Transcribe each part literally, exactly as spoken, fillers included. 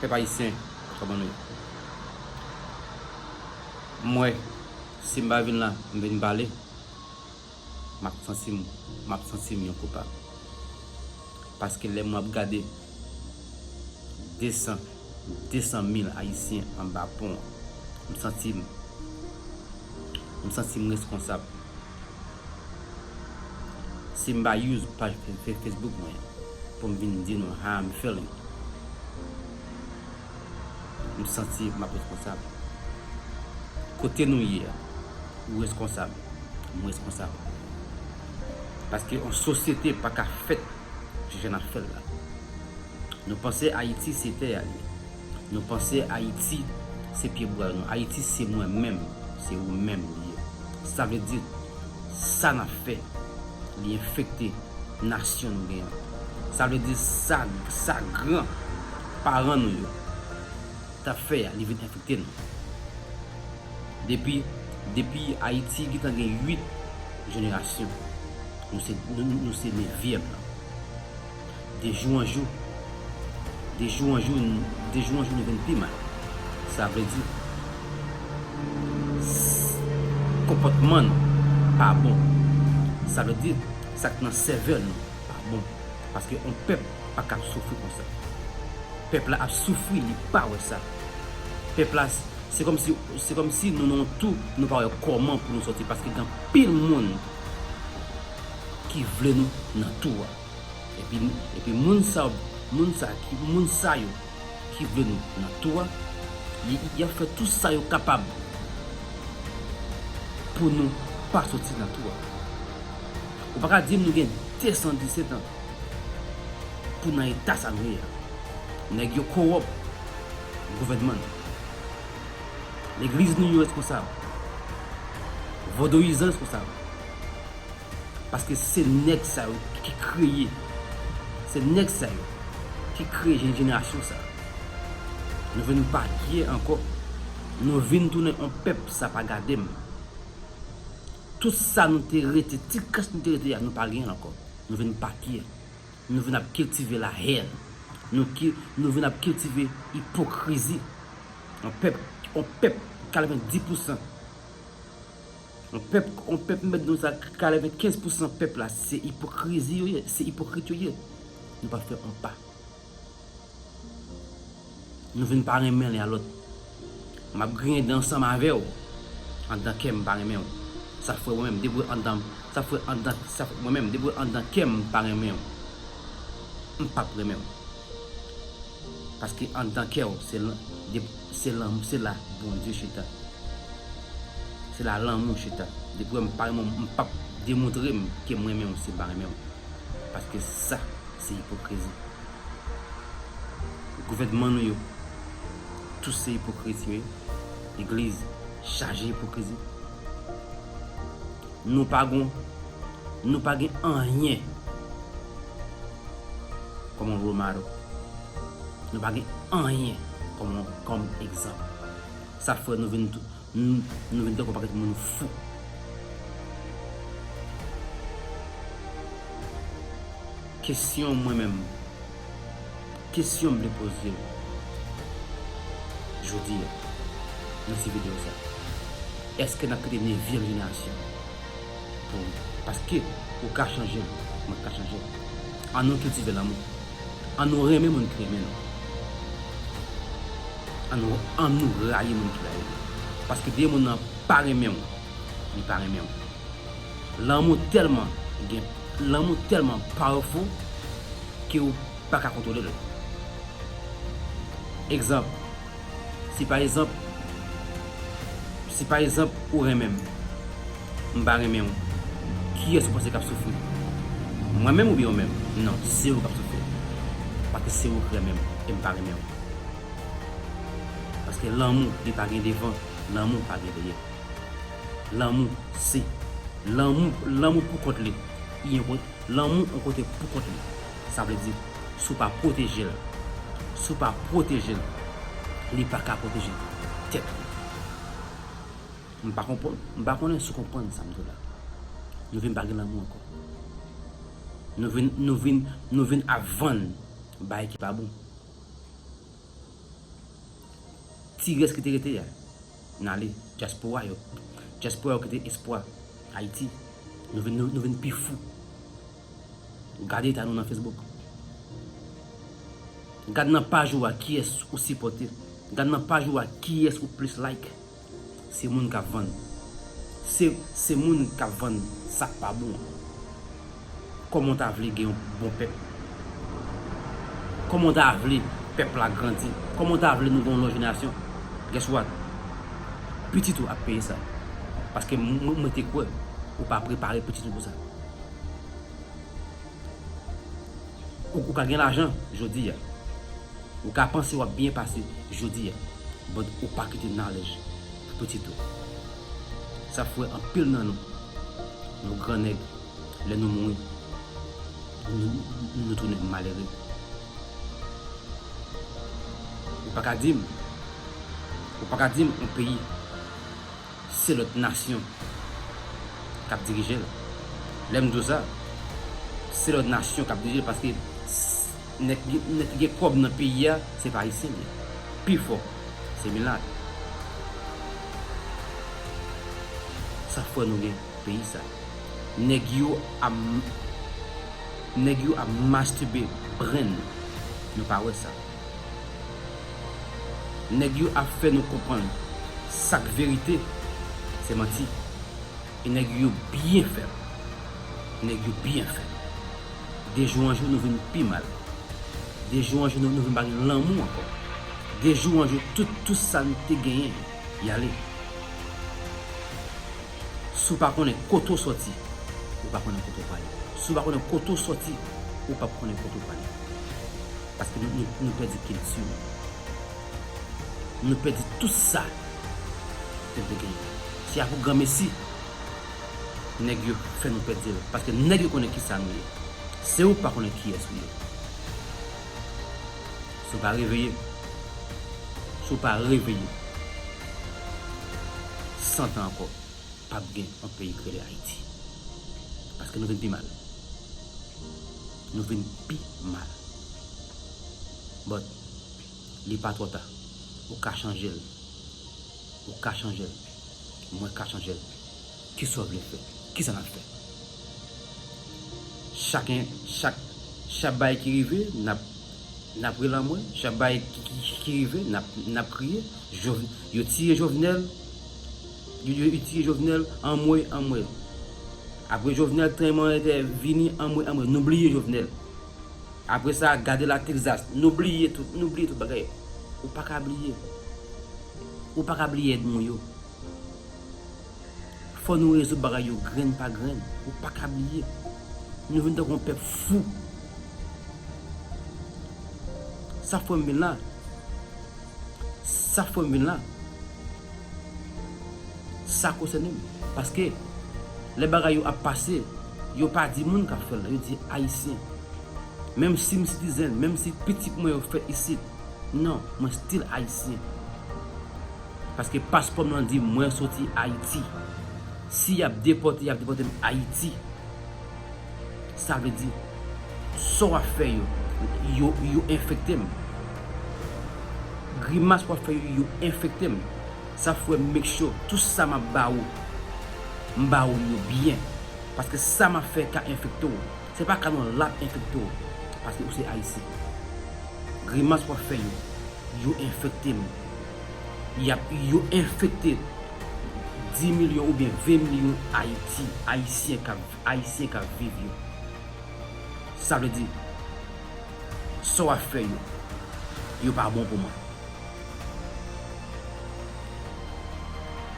Pèp ayisyen, kòman nou ye? M wè, si m pa vin la, m vin pale, m ap santi m, m ap santi m yon koupab. Paske lè m ap gade de san, de san mil ayisyen anba pon an, m santi m, m santi m reskonsab. Si m pa use paj Fe-, Fe-, Facebook mwen pou m vin di nou how I'm feeling, m santi m ap reskonsab. Kote nou ye a, ou reskonsab, m reskonsab. Paske yon sosyete pa ka fèt jan n ap fè l la. Nou panse Ayiti se tè a li ye. Nou panse Ayiti se pyebwa nou. Ayiti se mwen menm, se ou menm li ye. Sa vle di, sa n ap fè, li enfekte nasyon nou gen an. Sa vle di, sa, sa gran paran nou yo t ap fè a, li vin enfekte nou. Depi, depi Ayiti gentan gen uit jenerasyon, nou se, nou, nou se nevyèm lan. De jou an jou, de jou an jou, de jou an jou nou vin pi mal. Sa vle di, s-, konpòtman nou pa bon. Sa vle di, sa k nan sèvèl nou pa bon. Paske yon pèp pa ka ap soufri konsa. Pèp la ap soufri, li pa wè sa. Pèp la, se kòmsi, se kòmsi nou nan yon tou, nou pa wè kòman pou nou sòti, paske gen anpil moun ki vle nou nan tou a. Epi, epi moun sa, moun sa ki, moun sa yo ki vle nou nan tou a, y, y ap fè tout sa yo kapab pou nou pa soti nan tou a. Ou pa ka di m nou gen de san disèt an pou nan eta sa nou ye a. Nèg yo kowòp gouvènman nou. Legliz nou yo reskonsab. Vodouyizan reskonsab. Paske se nèg sa yo ki kreye, se nèg sa yo ki kreye jen-, jenerasyon sa. Nou vin pa pye ankò. Nou vin tounen yon pèp sa pa gade m. Tout sa nou te rete, ti kras nou te rete a, nou pa gen l ankò. Nou vin pa pye. Nou vin ap kiltive lahèn. Nou ki, nou vin ap kiltive ipokrizi. Yon pèp, yon pèp katrevenndis pousan. Yon pèp, yon pèp, m mèt di nou sa, katrevenkenz pousan pèp la, se ipokrizi yo ye, se ipokrit yo ye. Nou pa fè yon pa. Nou vin pa renmen len a lòt. M ap griyen dan ansanm avè w. Anndan kè m, m pa renmen w. Sa fè mwen menm, depi anndan, sa fè anndan, sa fè mwen menm, depi anndan kè m, m pa renmen w. M p ap renmen w. Paske anndan kè w, se lan-, de-, se lanmou, se la Bondye chita. Se la lanmou chita. Depi w wè m pa renmen w, m p ap demontre m ke m renmen w si m pa renmen w. Paske sa, se ipokrizi. Gouvènman nou yo, tout se ipokrizi yo ye. Legliz chaje ipokrizi. Nou pa gon, nou pa gen anyen kòm yon role model. Nou pa gen anyen kòm, kòm egzanp. Sa fè nou vin tou, nou, nou vin tankou yon pakèt moun fou. Kesyon mwen menm, kesyon m vle poze w jodi a nan ti videyo sa, èske n ap kite nevyèm jenerasyon pou, paske ou ka chanje l, mwen ka chanje l. An nou kiltive lanmou. An nou renmen moun ki renmen nou. An nou, an nou rayi moun ki rayi nou. Paske depi moun nan pa renmen w, li pa renmen w. Lanmou tèlman gen, lanmou tèlman powerful ke ou pa ka kontwole l. Egzanp, si pa egzanp, si pa egzanp ou renmen m, m pa renmen w, kiyès ou panse k ap soufri? Mwen menm oubyen ou menm? Non, se ou k ap soufri. Paske se ou k renmen m e m pa renmen w. Paske lanmou, li pa gen devan, lanmou pa gen dèyè. Lanmou, se lanmou, lanmou pou kont li. Li yon, lanmou yon kote pou kont li. Sa vle di, si w pa pwoteje l, si w pa pwoteje l, li pa ka pwoteje tèt li. M pa konprann, m pa konnen si w konprann sa m di w la. Nou vin pa gen lanmou ankò. Nou vin, nou vin, nou vin ap vann bagay ki pa bon. Ti rès ki te rete a, n ale. Dyaspora yo. Dyaspora yo kite espwa. Ayiti. Nou vin, nou, nou vin pi fou. Gade eta nou nan Facebook. Gad nan paj ou a kiyès ou sipòte. Gad nan paj ou a kiyès ou plis like. Se moun k ap vann. Se, se moun k ap vann sa k pa bon an. Kòman w ta vle gen yon bon pèp? Kòman w ta vle pèp la grandi? Kòman w ta vle nou gen yon lòt jenerasyon? Guess what? Pitit ou ap peye sa. Paske mwen, mwen te kwè ou pa prepare pitit ou pou sa. Ou, ou ka gen lajan jodi a. Ou ka panse w ap byen pase jodi a. But ou pa kite knowledge pou pitit ou. Sa fè anpil nan nou, nou gran nèg, lè nou mouri, nou, nou tounen malere. Ou pa ka di m, ou pa ka di m yon peyi se lòt nasyon k ap dirije l. Lè m di w sa, se lòt nasyon k ap dirije l paske s-, nèg, nèg ki gen kòb nan peyi a, se pa ayisyen li ye. Pi fò, se milat. Sa fè nou gen peyi sa. Nèg yo ap, nèg yo ap masturbe brenn. Nou pa wè sa. Nèg yo ap fè nou konprann sa k verite, se manti. E nèg yo byen fè l. Nèg yo byen fè l. De jou an jou, nou vin pi mal. De jou an jou, nou, nou vin pa gen lanmou ankò. De jou an jou, tout, tout sa n te genyen, y ale. Si w pa konnen kote w sòti, ou pa konnen kote w prale. Si w pa konnen kote w sòti, ou p ap konnen kote w prale. Paske nou, nou, nou pèdi kilti nou. Nou pèdi tout sa ke n te genyen. Se apre granmesi, nèg yo fè nou pèdi l. Paske nèg yo konnen kisa nou ye. Se ou k pa konnen kiyès ou ye. Si w pa reveye, si w pa reveye, san tan ankò, p ap gen yon peyi k rele Ayiti. Paske nou vin pi mal. Nou vin pi mal. But, li pa twò ta. Ou ka chanje l. Ou ka chanje l. Mwen ka chanje l. Kisa w vle fè? Kisa n ap fè? Chaken, chak, chak bagay ki rive, n ap, n ap rele anmwe. Chak bagay ki, ki, ki rive, n ap, n ap kriye. Jov-, yo tiye Jovenel. Yo, yo, yo tiye Jovenel, anmwe, anmwe. Apre Jovenel, tranblemanntè vini, anmwe, anmwe. Nou bliye Jovenel. Apre sa, gade la Texas. Nou bliye tout, nou bliye tout bagay. Ou pa ka bliye. Ou pa ka bliye ènmi w yo. Fò nou rezoud bagay yo grenn pa grenn. Ou pa ka bliye. Nou vin tankou yon pèp fou. Sa fè m vin la. Sa fè m vin la. Sa konsène m. Paske lè bagay yo ap pase, yo pa di moun k ap fè l la, yo di Ayisyen. Menm si m citizen, menm si pitit mwen yo fèt isit, non, mwen still Ayisyen. Paske paspò m lan di mwen soti Ayiti. Si y ap depòte, y ap depòte m Ayiti. Sa vle di, sa w ap fè yo, yo, yo enfekte m. Grimas w ap fè yo, yo enfekte m. Sa fè make sure tout sa m ap ba ou, m ba ou yo byen. Paske sa m ap fè ka enfekte w. Se pa ka non, l ap enfekte w. Paske ou se Ayisyen. Grimas w ap fè yo, yo enfekte m. Y ap, yo enfekte dis milyon oubyen ven milyon Ayiti, Ayisyen k ap, Ayisyen k ap viv yo. Sa vle di, sa w ap fè yo, yo pa bon pou mwen.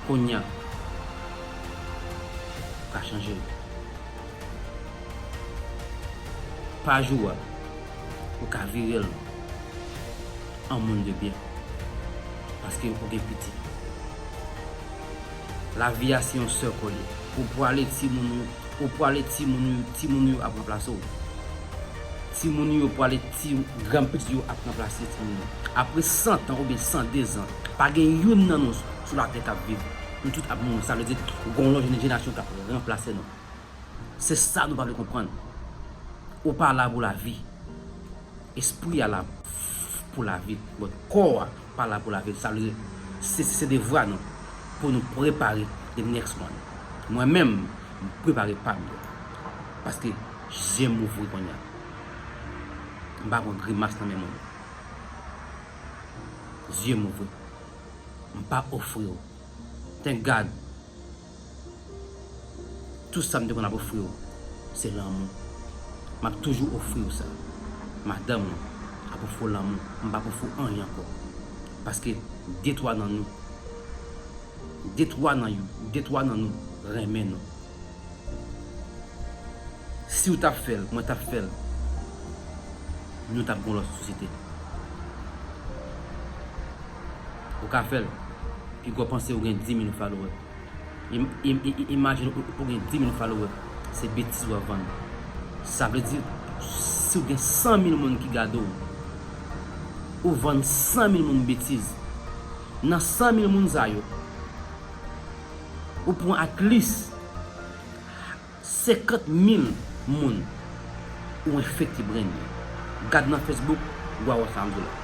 Kounye a, ou ka chanje l. Paj ou a, ou ka vire l an moun de byen. Paske ou gen pitit. Lavi a se yon sèl kò l ye. Ou pwale timoun ou, ou pwale timoun ou, timoun ou yo ap ranplase w. Timoun ou yo pwale ti, granpitit yo ap ranplase timoun yo. Apre san tan oubyen san de zan, pa gen youn nan nou sou latè k ap viv. Nou tout ap mouri. Sa vle di, gon lòt jenerasyon k ap ranplase nou. Se sa nou pa vle konprann. Ou pa la pou lavi. Espri a la pou lavi. But kò a pa la pou lavi. Sa vle di, Se, se devwa nou pou nou prepare the next one. Mwen menm, m prepare pa m yo. Paske zye m ouvri kounye a. M pa pran grimas nan men moun. Zye m ouvri. M pa ofri w. Thank God. Tout sa m te konn ap ofri w, se lanmou. M ap toujou ofri w sa. Madanm ou, ap ofri w lanmou. M p ap ofri w anyen ankò. Paske de twa nan nou, de twa nan yo, de twa nan nou renmen nou. Si w t ap fè l, mwen t ap fè l, nou t ap gen yon lòt sosyete. Ou ka fè l, piga w panse ou gen dis mil followers. Im- im- i- i- Imajine ou, ou gen dis mil followers, se betiz w ap vann. Sa vle di, si w gen san mil moun ki gade w, ou vann san mil moun betiz. Nan san mil moun sa yo, ou pran at least senkant mil moun ou enfekte brain yo. Gad nan Facebook, w a wè sa m di w la.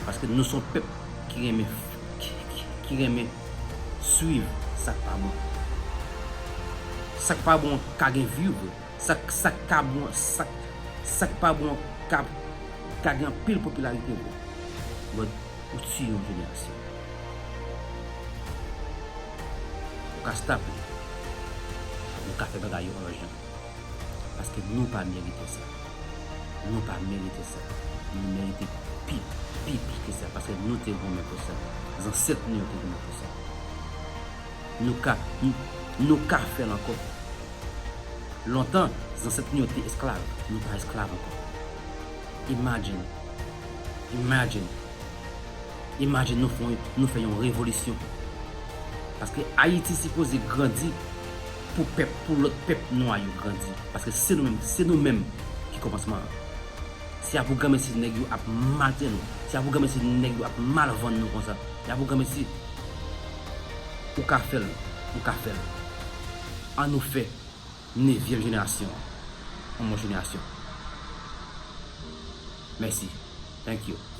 Paske nou se yon pèp ki renmen, ki, ki, ki renmen swiv sa k pa bon. Sa k pa bon ka gen view vre. Sa, sa k pa bon, sa, sa k pa bon ka, ka gen anpil popilarite vre. But ou tiye yon jenerasyon. Ou ka stop li. Ou ka fè bagay yo an jan. Paske nou pa merite sa. Nou pa merite sa. Nou merite pi, pi, pi ke sa. Paske nou te goumen pou sa. Zansèt nou yo te goumen pou sa. Nou ka, nou, nou ka fè l ankò. Lontan, zansèt nou yo te esklav. Nou pa esklav ankò. Imagine. Imagine. Imajine nou fè, nou fè yon revolisyon. Paske Ayiti sipoze grandi pou pèp, pou lòt pèp nwa yo grandi. Paske se nou menm, se nou menm ki kòmansman an. Se a pou granmesi nèg yo ap maltrete nou. Se a pou granmesi nèg yo ap mal vann nou konsa. Se a pou granmesi. Ou ka fè l, ou ka fè l. An nou fè nevyèm jenerasyon an yon bon jenerasyon. Mèsi. Thank you.